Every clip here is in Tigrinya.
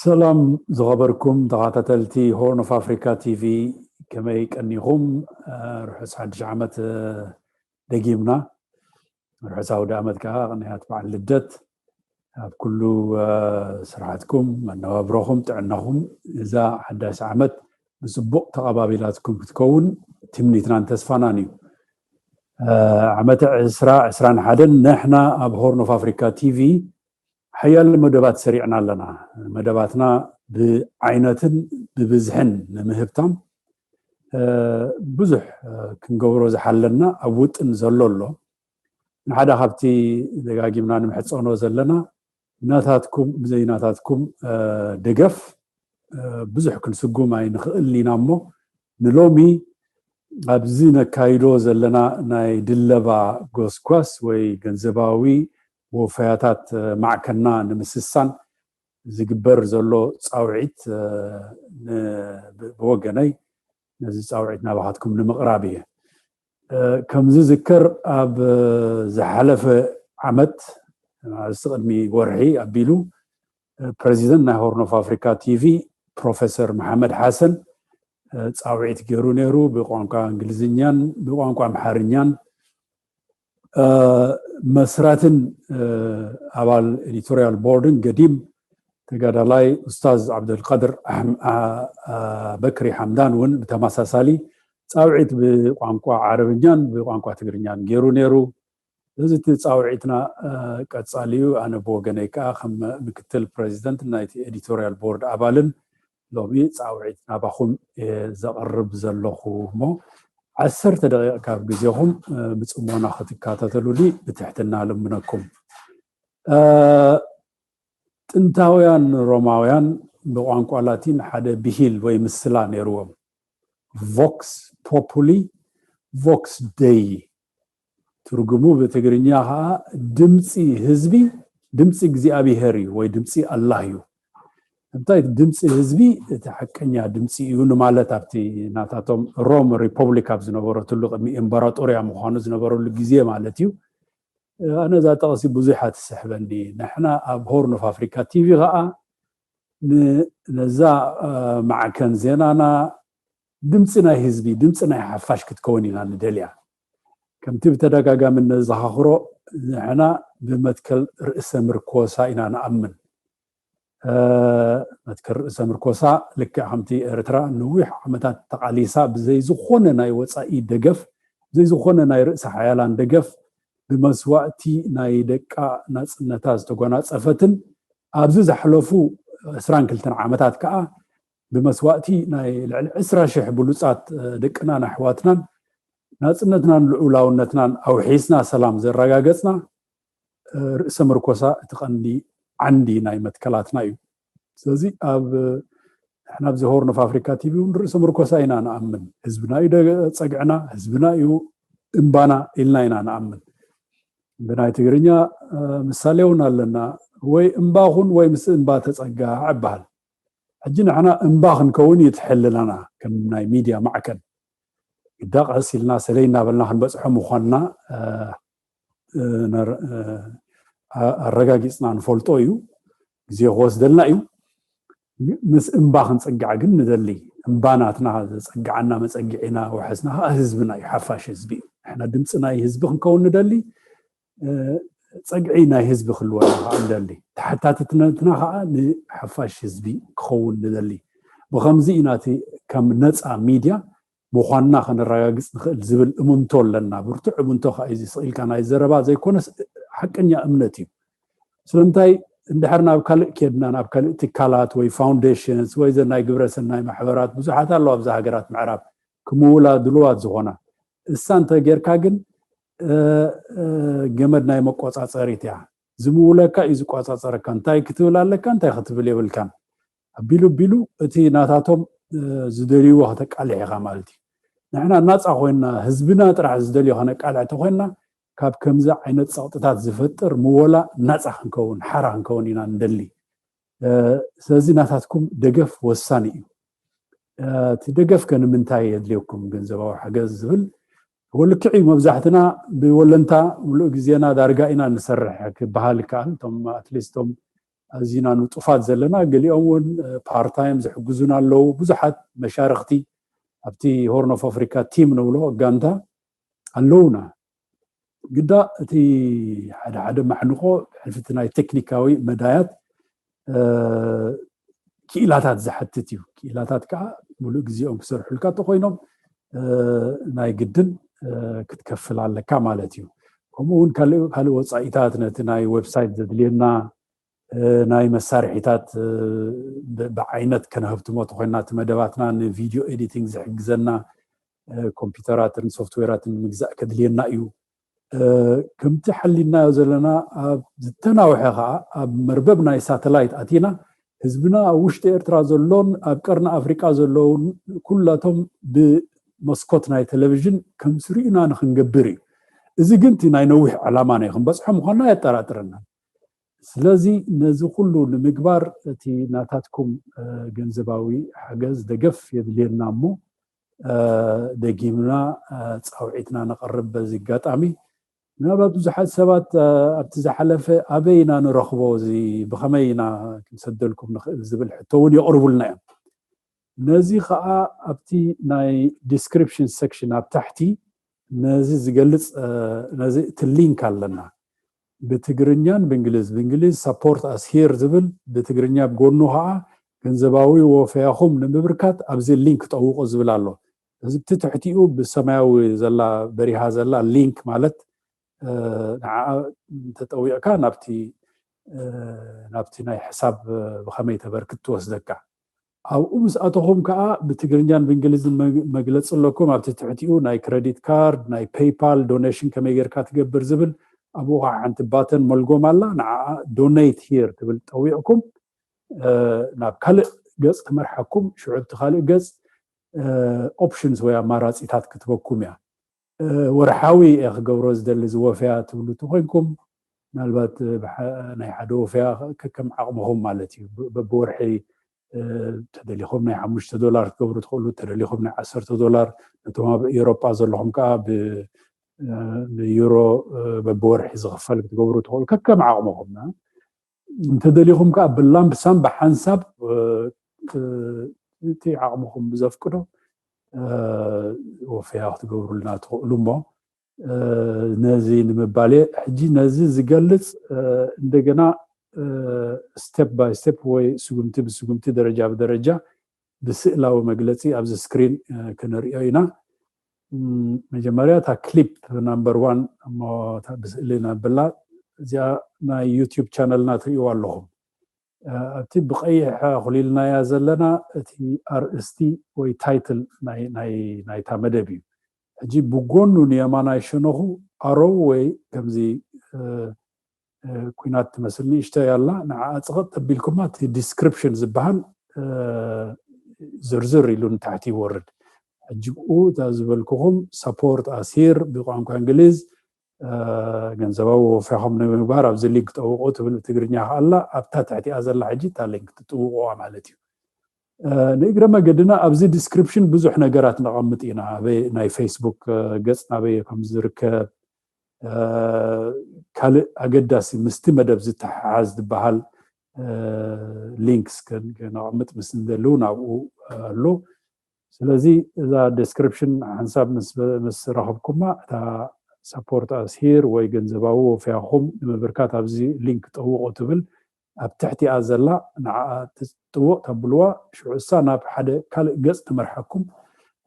ሰላም ዝኸበርኩም ተኸታተልቲ ሆርን ኦፍ ኣፍሪካ ቲቪ፣ ከመይ ቀኒኹም? ርሑስ ሓድሽ ዓመት ደጊምና። ርሑስ ኣውደ ዓመት ከዓ ቅንያት በዓል ልደት ኣብ ኩሉ ስራሕትኩም፣ መነባብሮኹም፣ ጥዕናኹም እዛ ሓዳሽ ዓመት ብፅቡቕ ተቐባቢላትኩም ክትከውን ትምኒትናን ተስፋናን እዩ። ዓመተ ዕስራ ዕስራን ሓደን ንሕና ኣብ ሆርን ኦፍ ኣፍሪካ ቲቪ ሓያለ መደባት ሰሪዕና ኣለና። መደባትና ብዓይነትን ብብዝሕን ንምህብታም ብዙሕ ክንገብሮ ዝሓለና ኣብ ውጥን ዘሎ ኣሎ። ንሓደ ካብቲ ደጋጊምና ንምሕፀኖ ዘለና፣ ናታትኩም ብዘይ ናታትኩም ደገፍ ብዙሕ ክንስጉም ኣይንኽእል ኢና እሞ፣ ንሎሚ ኣብዚ ነካይዶ ዘለና ናይ ድለባ ጎስጓስ ወይ ገንዘባዊ ወፈያታት ማዕከና ንምስሳን ዝግበር ዘሎ ፃውዒት ብወገነይ ነዚ ፃውዒት ናባኻትኩም ንምቕራብ እየ። ከም ዝዝከር፣ ኣብ ዝሓለፈ ዓመት፣ ኣብዚ ቅድሚ ወርሒ ኣቢሉ፣ ፕረዚደንት ናይ ሆርን ኦፍ ኣፍሪካ ቲቪ ፕሮፌሰር መሓመድ ሓሰን ፃውዒት ገይሩ ነይሩ፣ ብቋንቋ እንግሊዝኛን ብቋንቋ ኣምሓርኛን። መስራትን ኣባል ኤዲቶሪያል ቦርድን ገዲም ተጋዳላይ ኡስታዝ ዓብደልቃድር በክሪ ሓምዳን እውን ብተመሳሳሊ ፃውዒት ብቋንቋ ዓረብኛን ብቋንቋ ትግርኛን ገይሩ ነይሩ። እዚ እቲ ፃውዒትና ቀፃሊ እዩ። ኣነ ብወገነይ ከዓ ከም ምክትል ፕረዚደንት ናይቲ ኤዲቶሪያል ቦርድ ኣባልን ሎሚ ፃውዒት ናባኹም እየ ዘቕርብ ዘለኹ እሞ፣ ዓሰርተ ደቂቕ ካብ ግዜኹም ብፅሞና ክትከታተሉኒ ብትሕትና ልምነኩም። ጥንታውያን ሮማውያን ብቋንቋ ላቲን ሓደ ብሂል ወይ ምስላ ነይርዎም። ቮክስ ፖፑሊ፣ ቮክስ ደይ። ትርጉሙ ብትግርኛ ከዓ ድምፂ ህዝቢ፣ ድምፂ እግዚኣብሄር እዩ ወይ ድምፂ ኣላህ እዩ። እንታይ ድምፂ ህዝቢ፣ እቲ ሓቀኛ ድምፂ እዩ ንማለት ኣብቲ ናታቶም ሮም ሪፐብሊክ ኣብ ዝነበረትሉ፣ ቅድሚ ኤምበራጦርያ ምዃኑ ዝነበረሉ ግዜ ማለት እዩ። ኣነ እዛ ጠቕሲ ብዙሕ ትስሕበኒ። ንሕና ኣብ ሆርን ኦፍ ኣፍሪካ ቲቪ ከዓ ነዛ ማዕከን ዜናና ድምፂ ናይ ህዝቢ፣ ድምፂ ናይ ሓፋሽ ክትከውን ኢና ንደልያ። ከምቲ ብተደጋጋሚ ነዘኻኽሮ፣ ንሕና ብመትከል ርእሰ ምርኮሳ ኢና ንኣምን። መትከል ርእሰ ምርኮሳ ልክዕ ከምቲ ኤርትራ ንዊሕ ዓመታት ተቓሊሳ ብዘይ ዝኾነ ናይ ወፃኢ ደገፍ፣ ብዘይ ዝኾነ ናይ ርእሰ ሓያላን ደገፍ፣ ብመስዋእቲ ናይ ደቃ ናፅነታ ዝተጎናፀፈትን ኣብዚ ዝሓለፉ ዕስራን ክልተን ዓመታት ከዓ ብመስዋእቲ ናይ ልዕሊ ዕስራ ሽሕ ብሉፃት ደቅናን ኣሕዋትናን ናፅነትናን ልዑላውነትናን ኣውሒስና ሰላም ዘረጋገፅና ርእሰ ምርኮሳ እቲ ቀንዲ ዓንዲ ናይ መትከላትና እዩ። ስለዚ ኣብ ንሕና ኣብዚ ሆርን ኦፍ ኣፍሪካ ቲቪ እውን ርእሰ ምርኮሳ ኢና ንኣምን። ህዝብና እዩ ጸግዕና፣ ህዝብና እዩ እምባና ኢልና ኢና ንኣምን። ብናይ ትግርኛ ምሳሌ እውን ኣለና፣ ወይ እምባ ኩን ወይ ምስ እምባ ተጸጋዕ ይበሃል። ሕጂ ንሕና እምባ ክንከውን እዩ ትሕልናና ከም ናይ ሚድያ ማዕከን። ግዳ ቀስ ኢልና ሰለይ እናበልና ክንበፅሖ ምዃንና ኣረጋጊፅና ንፈልጦ እዩ። ግዜ ክወስደልና እዩ። ምስ እምባ ክንፅጋዕ ግን ንደሊ። እምባ ናትና ዘፀግዓና መፀግዒና ወሐስና ከዓ ህዝብና እዩ፣ ሓፋሽ ህዝቢ እዩ። ንሕና ድምፂ ናይ ህዝቢ ክንከውን ንደሊ። ፀግዒ ናይ ህዝቢ ክህልወና ከዓ ንደሊ። ተሓታትነትና ከዓ ንሓፋሽ ህዝቢ ክኸውን ንደሊ። ብኸምዚ ኢና እቲ ከም ነፃ ሚድያ ምዃንና ከነረጋግፅ ንኽእል ዝብል እምንቶ ኣለና። ብርቱዕ እምንቶ ከዓ እዩ። እዚ ስቕ ኢልካ ናይ ዘረባ ዘይኮነስ ሓቀኛ እምነት እዩ። ስለምንታይ እንድሕር ናብ ካልእ ኬድና፣ ናብ ካልእ ትካላት ወይ ፋውንዴሽንስ ወይ ዘ ናይ ግብረ ሰናይ ማሕበራት ብዙሓት ኣለዋ ኣብዚ ሃገራት ምዕራብ ክምውላ ድሉዋት ዝኾና፣ እሳ እንተ ጌርካ ግን ገመድ ናይ መቆፃፀሪት እያ። ዝምውለካ እዩ ዝቆፃፀረካ። እንታይ ክትብል ኣለካ፣ እንታይ ክትብል የብልካን። ኣቢሉ ኣቢሉ እቲ ናታቶም ዝደልይዎ ከተቃልሕ ኢኻ ማለት እዩ። ንሕና ናፃ ኮይንና ህዝብና ጥራሕ ዝደልዮ ከነቃልዕ ተኮይንና ካብ ከምዚ ዓይነት ፀቕጥታት ዝፈጥር ምወላ ናፃ ክንከውን ሓራ ክንከውን ኢና ንደሊ። ስለዚ ናታትኩም ደገፍ ወሳኒ እዩ። እቲ ደገፍ ከ ንምንታይ የድልየኩም? ገንዘባዊ ሓገዝ ዝብል ወልክዕ እዩ። መብዛሕትና ብወለንታ ምሉእ ግዜና ዳርጋ ኢና ንሰርሕ ክበሃል ይከኣል። እቶም ኣትሊስት እቶም ኣዚና ንጡፋት ዘለና፣ ገሊኦም እውን ፓርታይም ዝሕግዙን ኣለዉ። ብዙሓት መሻርክቲ ኣብቲ ሆርን ኦፍ ኣፍሪካ ቲም ንብሎ ጋንታ ኣለውና። ግዳ እቲ ሓደ ሓደ ማዕንቆ ብሕልፊ እቲ ናይ ቴክኒካዊ መዳያት ክኢላታት ዝሓትት እዩ። ክኢላታት ከዓ ሙሉእ ግዜኦም ክሰርሑልካ እንተኮይኖም ናይ ግድን ክትከፍል ኣለካ ማለት እዩ። ከምኡ እውን ካልእ ካልእ ወፃኢታት ነቲ ናይ ዌብሳይት ዘድልየና ናይ መሳርሒታት ብዓይነት ከነህብትሞ ተኮይና እቲ መደባትና ንቪድዮ ኤዲቲንግ ዝሕግዘና ኮምፒውተራትን ሶፍትዌራትን ምግዛእ ከድልየና እዩ። ከምቲ ሓሊናዮ ዘለና ኣብ ዝተናውሐ ከዓ ኣብ መርበብ ናይ ሳተላይት ኣቲና ህዝብና ኣብ ውሽጢ ኤርትራ ዘሎን ኣብ ቀርኒ ኣፍሪቃ ዘለውን ኩላቶም ብመስኮት ናይ ቴሌቪዥን ከም ዝርእዩና ንክንገብር እዩ። እዚ ግን እቲ ናይ ነዊሕ ዕላማ ናይ ክንበፅሖ ምኳንና ኣየጠራጥረናን። ስለዚ ነዚ ኩሉ ንምግባር እቲ ናታትኩም ገንዘባዊ ሓገዝ ደገፍ የድልየና እሞ ደጊምና ፃውዒትና ነቕርብ። በዚ ኣጋጣሚ ምናልባት ብዙሓት ሰባት ኣብቲ ዝሓለፈ ኣበይ ኢና ንረኽቦ፣ እዚ ብኸመይ ኢና ክንሰደልኩም ንኽእል ዝብል ሕቶ እውን የቕርቡልና እዮም። ነዚ ከዓ ኣብቲ ናይ ዲስክሪፕሽን ሴክሽን ኣብ ታሕቲ ነዚ ዝገልፅ ነዚ እቲ ሊንክ ኣለና ብትግርኛን ብእንግሊዝ። ብእንግሊዝ support us here ዝብል፣ ብትግርኛ ብጎኑ ከዓ ገንዘባዊ ወፈያኹም ንምብርካት ኣብዚ ሊንክ ጠውቁ ዝብል ኣሎ። እዚ ብቲ ትሕቲኡ ብሰማያዊ ዘላ በሪሃ ዘላ ሊንክ ማለት ንዓ ተጠዊቕካ ናብቲ ናብቲ ናይ ሕሳብ ብኸመይ ተበርክት ትወስደካ። ኣብኡ ምስ ኣተኹም ከዓ ብትግርኛን ብእንግሊዝን መግለፂ ኣለኩም። ኣብቲ ትሕቲኡ ናይ ክረዲት ካርድ፣ ናይ ፔይፓል ዶኔሽን ከመይ ጌርካ ትገብር ዝብል ኣብኡ ከዓ ሓንቲ ባተን መልጎም ኣላ። ንዓ ዶኔት ሂር ትብል ጠዊቕኩም ናብ ካልእ ገፅ ትመርሓኩም። ሽዑ እቲ ካልእ ገፅ ኦፕሽንስ ወይ ኣማራፂታት ክትበኩም እያ። ወርሓዊ እየ ክገብሮ ዝደሊ ዝወፈያ ትብሉ ተኮይንኩም ምናልባት ናይ ሓደ ወፈያ ከከም ዓቕምኹም ማለት እዩ። በብወርሒ ተደሊኹም ናይ ሓሙሽተ ዶላር ክትገብሩ ትኽእሉ፣ ተደሊኹም ናይ ዓሰርተ ዶላር፣ ነቶም ኣብ ኤሮጳ ዘለኹም ከዓ ብዩሮ በብወርሒ ዝኽፈል ክትገብሩ ትኽእሉ ከከም ዓቕምኹም። እንተደሊኹም ከዓ ብላምፕሳም ብሓንሳብ እቲ ዓቕምኹም ብዘፍቅዶ ወፈያ ክትገብሩልና ትኽእሉ እሞ ነዚ ንምባል እየ። ሕጂ ነዚ ዝገልፅ እንደገና step by step ወይ ስጉምቲ ብስጉምቲ ደረጃ ብደረጃ ብስእላዊ መግለፂ ኣብዚ ስክሪን ክንሪኦ ኢና። መጀመርያ እታ ክሊፕ ናምበር ዋን እሞ ብስእሊ ነብላ እዚኣ ናይ ዩቲዩብ ቻነልና ትሪእዋ ኣለኹም። ኣብቲ ብቐይሕ ኣኹሊልናያ ዘለና እቲ ኣርእስቲ ወይ ታይትል ናይታ መደብ እዩ። ሕጂ ብጎኑ ንየማናይ ሸነኹ ኣሮው ወይ ከምዚ ኩናት ትመስል ንእሽተይ ኣላ። ንዓ ፅቕጥ ተቢልኩማ እቲ ዲስክሪፕሽን ዝበሃል ዝርዝር ኢሉ ንታሕቲ ይወርድ። ሕጂ ብኡ እታ ዝበልኩኹም support us here ብቋንቋ እንግሊዝ ገንዘባዊ ወፈያኹም ንምግባር ኣብዚ ሊንክ ጠውቑ ትብል ብትግርኛ ከኣላ ኣብታ ትሕቲኣ ዘላ ሕጂ እታ ሊንክ ትጥውቑዋ ማለት እዩ። ንእግረ መገድና ኣብዚ ዲስክሪፕሽን ብዙሕ ነገራት ነቐምጥ ኢና። ኣበይ ናይ ፌስቡክ ገጽ ናበይ ከም ዝርከብ ካልእ ኣገዳሲ ምስቲ መደብ ዝተሓሓዝ ዝበሃል ሊንክስ ከነቐምጥ ምስ እንደልው ናብኡ ኣሎ። ስለዚ እዛ ዲስክሪፕሽን ሓንሳብ ምስ ረኸብኩማ እታ support us here ወይ ገንዘባዊ ወፈያኹም ንምብርካት ኣብዚ ሊንክ ጠውቑ ትብል ኣብ ትሕቲኣ ዘላ ንዓኣ ትጥውቕ ተብልዋ ሽዑ እሳ ናብ ሓደ ካልእ ገጽ ትመርሓኩም።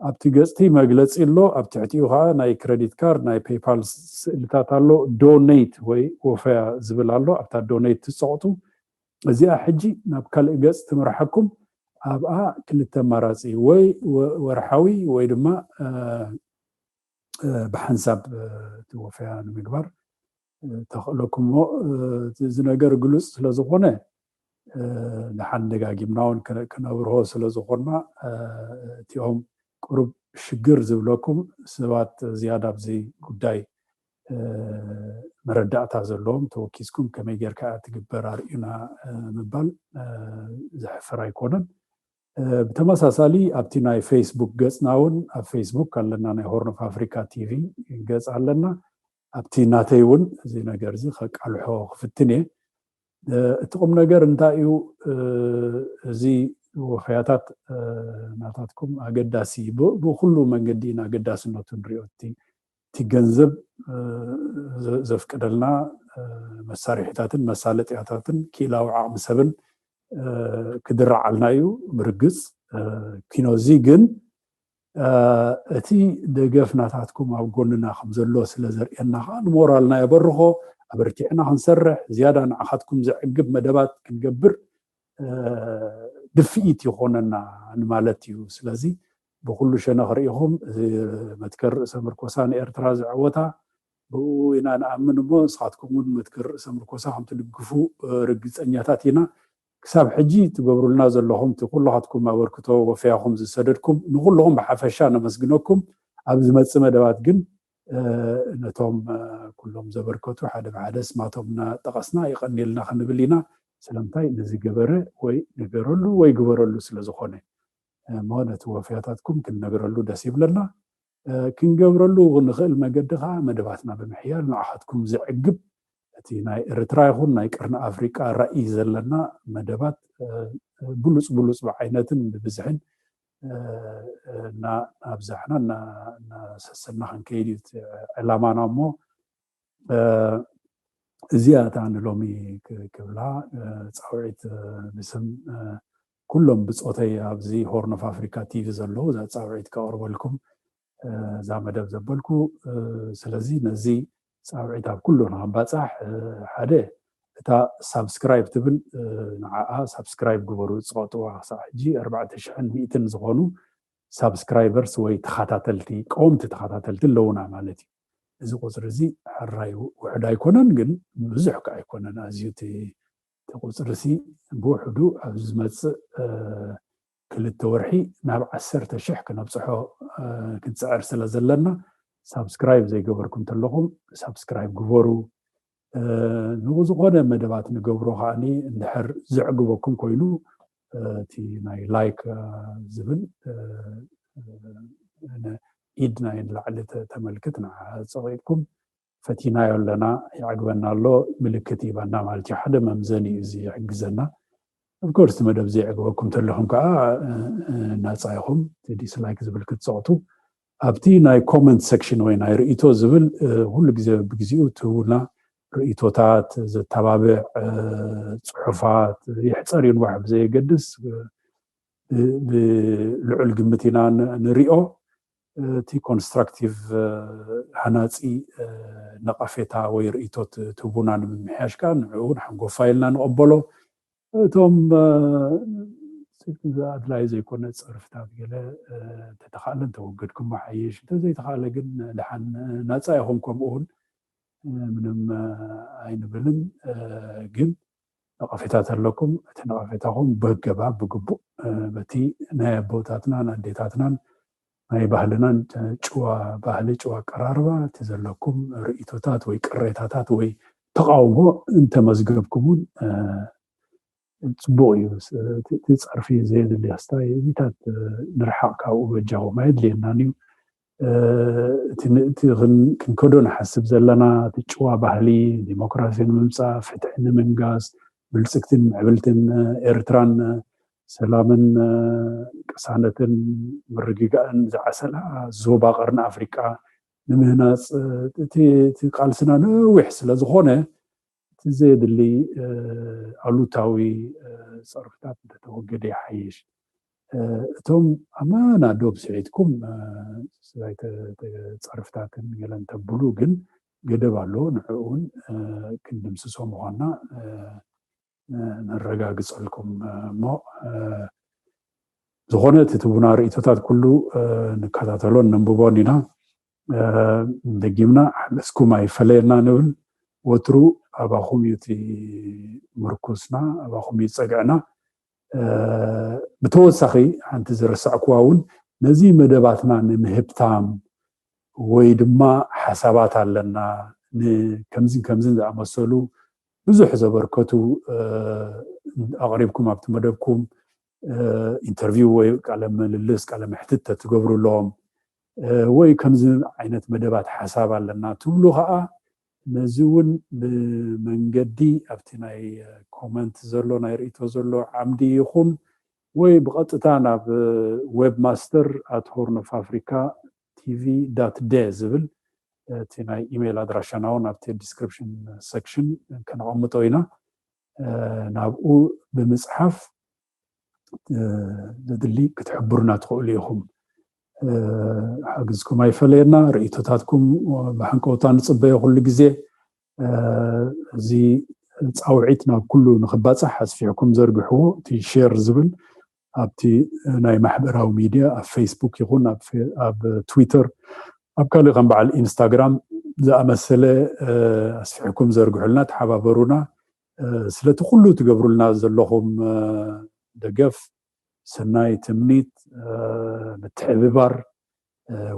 ኣብቲ ገጽቲ መግለጺ ኣሎ። ኣብ ትሕቲኡ ከዓ ናይ ክረዲት ካርድ ናይ ፔይፓል ስእልታት ኣሎ። ዶኔት ወይ ወፈያ ዝብል ኣሎ። ኣብታ ዶኔት ትጸቕጡ። እዚኣ ሕጂ ናብ ካልእ ገጽ ትምርሓኩም። ኣብኣ ክልተ ኣማራጺ ወይ ወርሓዊ ወይ ድማ ብሓንሳብ እቲ ወፈያ ንምግባር ተኽእለኩም እሞ እዚ ነገር ግሉፅ ስለዝኾነ ደሓን ደጋጊምና እውን ክነብርሆ ስለዝኾንና እቲኦም ቁሩብ ሽግር ዝብለኩም ሰባት ዝያዳ ኣብዚ ጉዳይ መረዳእታ ዘለዎም ተወኪስኩም ከመይ ጌርካ ትግበር ኣርእዩና ምባል ዘሕፍር ኣይኮነን። ብተመሳሳሊ ኣብቲ ናይ ፌስቡክ ገፅና እውን ኣብ ፌስቡክ ኣለና ናይ ሆርን ኦፍ ኣፍሪካ ቲቪ ገፅ ኣለና። ኣብቲ ናተይ እውን እዚ ነገር እዚ ከቃልሖ ክፍትን እየ። እቲ ቁም ነገር እንታይ እዩ? እዚ ወፈያታት ናታትኩም ኣገዳሲ፣ ብኩሉ መንገዲ ኢና ኣገዳስነቱ ንሪኦ። እቲ ገንዘብ ዘፍቅደልና መሳርሒታትን መሳለጥያታትን ክኢላዊ ዓቕሚ ሰብን ክድረዓልና እዩ። ብርግፅ ኪኖዚ ግን እቲ ደገፍ ናታትኩም ኣብ ጎንና ከም ዘሎ ስለ ዘርእየና ከዓ ንሞራልና የበርኾ። ኣበርቲዕና ክንሰርሕ፣ ዝያዳ ንዓኻትኩም ዘዕግብ መደባት ክንገብር ድፍኢት ይኾነና ንማለት እዩ። ስለዚ ብኩሉ ሸነኽ ርኢኹም መትከል ርእሰ ምርኮሳ ንኤርትራ ዘዕወታ ብኡ ኢና ንኣምን እሞ ንስኻትኩም እውን መትከል ርእሰ ምርኮሳ ከም ትድግፉ ርግፀኛታት ኢና። ክሳብ ሕጂ ትገብሩልና ዘለኹም እቲ ኩልኻትኩም ኣበርክቶ ወፈያኹም ዝሰደድኩም ንኩልኹም ብሓፈሻ ነመስግነኩም። ኣብ ዝመፅእ መደባት ግን ነቶም ኩሎም ዘበርከቱ ሓደ ብሓደ ስማቶም እናጠቐስና ይቐንየልና ክንብል ኢና። ስለምንታይ? ንዝገበረ ወይ ንገረሉ ወይ ግበረሉ ስለ ዝኾነ እሞ ነቲ ወፍያታትኩም ክንነግረሉ ደስ ይብለና። ክንገብረሉ ንኽእል መገዲ ከዓ መደባትና ብምሕያል ንዓኻትኩም ዘዕግብ እቲ ናይ ኤርትራ ይኹን ናይ ቀርኒ ኣፍሪቃ ራእይ ዘለና መደባት ብሉፅ ብሉፅ ብዓይነትን ብብዝሕን እናብዛሕና እናሰሰና ክንከይድ እዩ ዕላማና። እሞ እዚኣ እታ ንሎሚ ክብላ ፃውዒት ብስም ኩሎም ብፆተይ ኣብዚ ሆርን ኦፍ ኣፍሪካ ቲቪ ዘለዉ እዛ ፃውዒት ከቕርበልኩም እዛ መደብ ዘበልኩ። ስለዚ ነዚ ፃውዒት ኣብ ኩሉ ንኸምባፃሕ ሓደ እታ ሳብስክራይብ ትብል ንዓኣ ሳብስክራይብ ግበሩ። ዝፀቐጥዋ ክሳብ ሕጂ ኣርባዕተ ሽሕን ሚእትን ዝኾኑ ሳብስክራይበርስ ወይ ተኸታተልቲ፣ ቀወምቲ ተኸታተልቲ ኣለውና ማለት እዩ። እዚ ቁፅሪ እዚ ሕራይ ውሕድ ኣይኮነን፣ ግን ብዙሕ ከ ኣይኮነን። ኣዝዩ እቲ ቁፅሪ ሲ ብውሕዱ ኣብዚ ዝመፅእ ክልተ ወርሒ ናብ ዓሰርተ ሽሕ ክነብፅሖ ክንፅዕር ስለ ዘለና ሳብስክራይብ ዘይገበርኩም እንተለኹም ሳብስክራይብ ግበሩ። ንዝኾነ መደባት ንገብሮ ከዓኒ እንድሕር ዘዕግበኩም ኮይኑ እቲ ናይ ላይክ ዝብል ኢድ ናይ ንላዕሊ ተመልክት ንዓ ፀቂጥኩም ፈቲናዮ ኣለና፣ ይዕግበና ኣሎ፣ ምልክት ይህበና ማለት እዩ። ሓደ መምዘኒ እዩ እዚ ይሕግዘና። ኦፍኮርስ እቲ መደብ ዘይዕግበኩም ተለኹም ከዓ ናፃ ኢኹም ዲስላይክ ዝብል ክትፀቕቱ። ኣብቲ ናይ ኮመንት ሴክሽን ወይ ናይ ርእይቶ ዝብል ኩሉ ግዜ ብግዚኡ ትህቡና ርእይቶታት ዘተባብዕ ፅሑፋት ይሕፀር ይንዋሕ ብዘየገድስ ብልዑል ግምት ኢና ንሪኦ። እቲ ኮንስትራክቲቭ ሃናፂ ነቐፌታ ወይ ርእይቶ ትህቡና ንምምሕያሽ ከዓ ንዕኡ እውን ሓንጎፋ ኢልና ንቐበሎ። እቶም ኣድላይ ዘይኮነ ፀርፍታት ገለ እንተተኻእለ እንተወገድኩም ሓይሽ፣ እንተዘይተኻእለ ግን ደሓን ናፃ ኢኹም። ከምኡ እውን ምንም ኣይንብልን። ግን ነቐፌታ ተለኩም እቲ ነቐፌታኹም በገባብ ብግቡእ በቲ ናይ ኣቦታትናን ኣዴታትናን ናይ ባህልናን ጭዋ ባህሊ ጭዋ ኣቀራርባ እቲ ዘለኩም ርእይቶታት ወይ ቅሬታታት ወይ ተቃውሞ እንተመዝገብኩም እውን ፅቡቅ እዩ። እቲ ፀርፊ ዘየድሊ ክስታይ እዚታት ንርሓቅ ካብኡ በጃኹም ኣየድልየናን እዩ። እቲ ክንከዶ ንሓስብ ዘለና እቲ ጭዋ ባህሊ ዲሞክራሲ ንምምፃእ ፍትሒ ንምንጋስ ብልፅግትን ምዕብልትን ኤርትራን ሰላምን ቅሳነትን ምርግጋእን ዝዓሰላ ዞባ ቀርኒ ኣፍሪቃ ንምህናፅ እቲ ቃልስና ነዊሕ ስለ ዝኾነ እቲ ዘየድሊ ኣሉታዊ ፀርፍታት እንተተወገደ ይሓይሽ። እቶም ኣመና ዶብ ስዒድኩም ስጋይ ፀርፍታትን ገለን ተብሉ ግን ገደብ ኣለዎ። ንዕኡ እውን ክንድምስሶ ምኳንና ነረጋግፀልኩም። እሞ ዝኾነ እቲ ትቡና ርእይቶታት ኩሉ ንከታተሎን ነንብቦን ኢና። ደጊምና ሓገዝኩም ኣይፈለየና ንብል። ወትሩ ኣባኹም እዩ እቲ ምርኩስና፣ ኣባኹም እዩ ፀግዕና። ብተወሳኺ ሓንቲ ዝረሳዕኩዋ እውን ነዚ መደባትና ንምህብታም ወይ ድማ ሓሳባት ኣለና ከምዚን ከምዚን ዝኣመሰሉ ብዙሕ ዘበርከቱ ኣቕሪብኩም ኣብቲ መደብኩም ኢንተርቪው ወይ ቃለ ምልልስ ቃለ መሕትት ተትገብሩ ኣለዎም ወይ ከምዚ ዓይነት መደባት ሓሳብ ኣለና ትብሉ ከዓ ነዚ እውን ብመንገዲ ኣብቲ ናይ ኮመንት ዘሎ ናይ ርእቶ ዘሎ ዓምዲ ይኹን ወይ ብቐጥታ ናብ webmaster at horn of africa tv dot d ዝብል እቲ ናይ ኢሜይል ኣድራሻና እውን ኣብቲ ዲስክሪፕሽን ሰክሽን ከነቐምጦ ኢና። ናብኡ ብምፅሓፍ ዘድሊ ክትሕብሩና ትኽእሉ ኢኹም። ሓግዝኩም ኣይፈለየና። ርእቶታትኩም ብሓንቀውታ ንፅበዮ ኩሉ ግዜ። እዚ ፃውዒት ናብ ኩሉ ንክባፃሕ ኣስፊሕኩም ዘርግሕዎ እቲ ሼር ዝብል ኣብቲ ናይ ማሕበራዊ ሚድያ ኣብ ፌስቡክ ይኹን ኣብ ትዊተር ኣብ ካልእ ከም በዓል ኢንስታግራም ዝኣመሰለ ኣስፊሕኩም ዘርግሑልና፣ ተሓባበሩና። ስለቲ ኩሉ ትገብሩልና ዘለኹም ደገፍ፣ ሰናይ ትምኒት፣ ምትሕብባር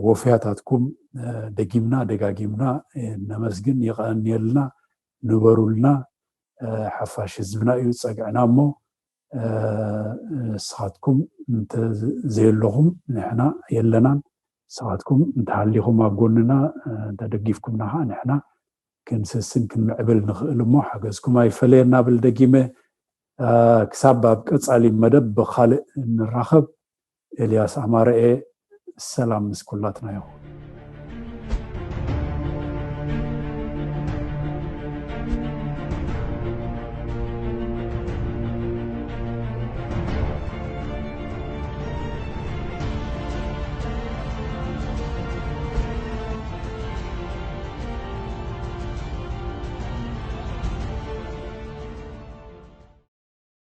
ወፍያታትኩም ደጊምና ደጋጊምና ነመስግን። የቐንየልና። ንበሩልና። ሓፋሽ ህዝብና እዩ ጸግዕና እሞ ንስኻትኩም እንተዘየለኹም ንሕና የለናን። ንስኻትኩም እንተሃሊኹም ኣብ ጎንና እንተደጊፍኩምና ከዓ ንሕና ክንስስን ክንምዕብል ንኽእል እሞ ሓገዝኩም ኣይፈለየና ብል ደጊመ። ክሳብ ኣብ ቀጻሊ መደብ ብኻልእ ንራኸብ። ኤልያስ ኣማረኤ፣ ሰላም ምስ ኩላትና ይኹን።